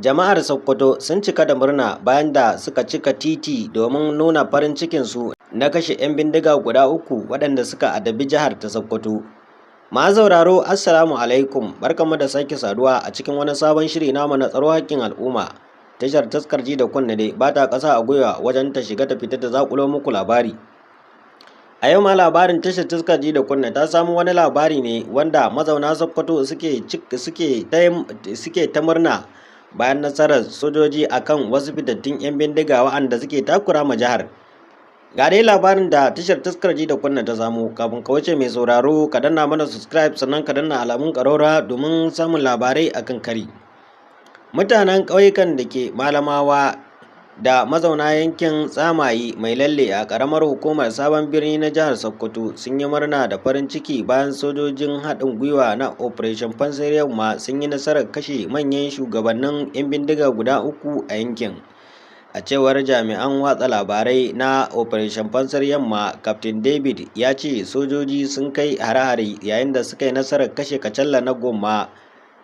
Jama'ar Sokoto sun cika da murna bayan da suka cika titi domin nuna farin cikinsu na kashe 'yan bindiga guda uku waɗanda suka addabi jihar ta Sokoto. Masu sauraro, Assalamu alaikum, barkanmu da sake saduwa a cikin wani sabon shiri namu na tsaro haƙƙin al'umma. Tashar Taskar Ji da Kunne dai ba ta ƙasa a gwiwa wajen ta shiga ta fita ta zaƙulo muku labari. A yau ma labarin tashar Taskar Ji da Kunne ta samu wani labari ne wanda mazauna Sokoto suke ta murna bayan nasarar sojoji akan wasu fitattun 'yan bindiga waɗanda suke takura ma jihar. Ga dai labarin da tashar Taskar Ji da Kunne ta samu. Kafin ka wuce, mai sauraro, ka danna mana subscribe, sannan ka danna alamun ƙararrawa domin samun labarai akan kari. Mutanen ƙauyukan da ke Malamawa da mazauna yankin Tsamaye Mai Lalle a ƙaramar hukumar Sabon Birni na jihar Sokoto sun yi murna da farin ciki bayan sojojin haɗin gwiwa na Operation Fansar Yamma sun yi nasarar kashe manyan shugabannin 'yan bindiga guda uku a yankin. A cewar jami'an watsa labarai na Operation Fansar Yamma, Captain David ya ce sojoji sun kai hare-hare yayin da suka yi nasarar kashe Kacalla na Gomma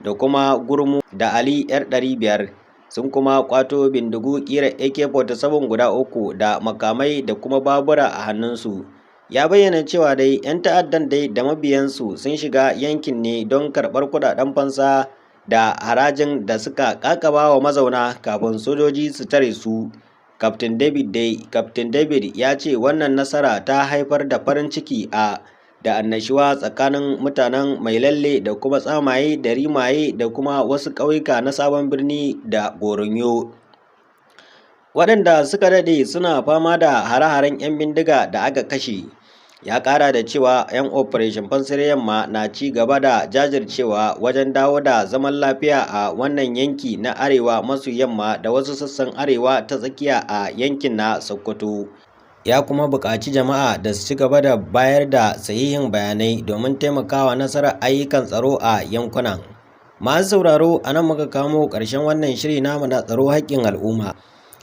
da kuma Gurmu da Ali 'yar 500. Sun kuma kwato bindigu ƙirar AK-47 guda uku da makamai da kuma babura a hannunsu. Ya bayyana cewa dai 'yan ta'addan dai da mabiyansu sun shiga yankin ne don karɓar kuɗaɗen fansa da harajin da suka ƙaƙaba wa mazauna kafin sojoji su tare su. Captain David ya ce wannan nasara ta haifar da farin ciki da annashuwa tsakanin mutanen Mai Lalle da kuma Tsamaye da Rimaye da kuma wasu ƙauyuka na Sabon Birni da Goronyo, waɗanda suka daɗe suna fama da hare-haren 'yan bindiga da aka kashe. Ya ƙara da cewa 'yan Operation Fansar Yamma na ci gaba da jajircewa wajen dawo da zaman lafiya a wannan yanki na arewa maso yamma da wasu sassan arewa ta tsakiya a yankin na Sokoto. Ya kuma buƙaci jama'a da su ci gaba da bayar da sahihin bayanai domin taimakawa nasarar ayyukan tsaro a yankunan. Masu sauraro, a nan muka kamo ƙarshen wannan shiri namu na tsaro haƙƙin al'umma,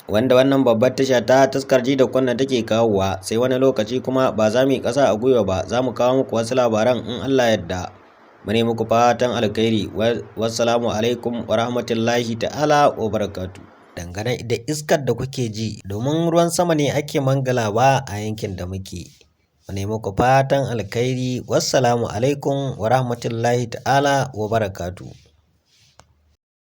wanda wannan babbar tasha ta Taskar Ji da Kunne take kawowa. Sai wani lokaci kuma, ba za mu yi ƙasa a gwiwa ba, za mu kawo muku wasu labaran in Allah yadda. Mu ne muku fatan alkhairi. Wassalamu alaikum wa rahmatullahi ta'ala wa barakatu. Dangane da iskar da kuke ji, domin ruwan sama ne ake mangalawa a yankin da muke. Mu ne muku fatan alkhairi. Wassalamu alaikum wa rahmatullahi ta'ala wa barakatu.